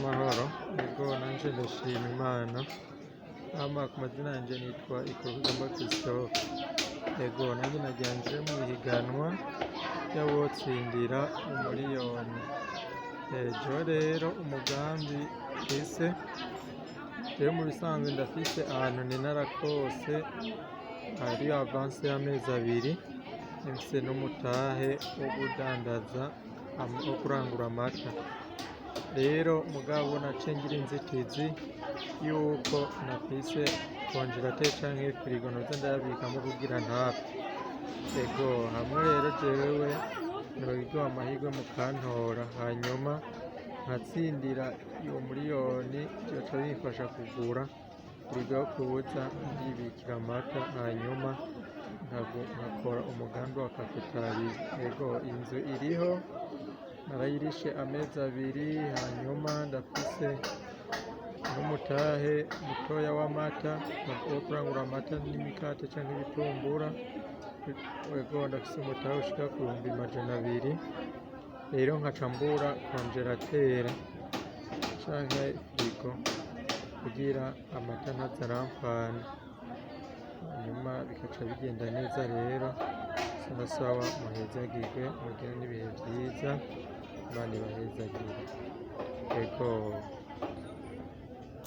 N'amahoro. Yego, nanje ndashima Imana. Hama ku mazina yanje nitwa Ikorwigamba Christophe. Yego, nanje nagira nje mu ihiganwa ry'abotsindira umuriyoni. Jewe rero umugambi mfise, jewe mu bisanzwe ndafise ahantu ninarakose hari avance y'amezi 2, mfise n'umutahe wo kudandaza, wo kurangura amata. Rero mugabo naciye ngira inzitizi yuko ntafise congélateur canke frigo noza ndayabikamwo kugira ntapfe. Ego, hamwe rero jewe nogirwa amahirwe mukantora, hanyuma nkatsindira uwo muriyoni, vyoca bimfasha kugura frigo yo kuza ndibikira amata, hanyuma nkakora umugambi wa cafetaria. Ego, inzu iriho narayirishe amezi 2, hanyuma ndafise n'umutahe mutoya w'amata, wo kurangura amata n'imikate canke ibitumbura. Ego, ndafise umutahe ushika ku 200,000. Rero nkaca mbura congélateur canke frigo kugira amata ntaze arampfana, hanyuma bigaca bigenda neza. Rero sawa sawa, muhezagirwe, mugire n'ibihe vyiza, Imana ibahezagire. Ego.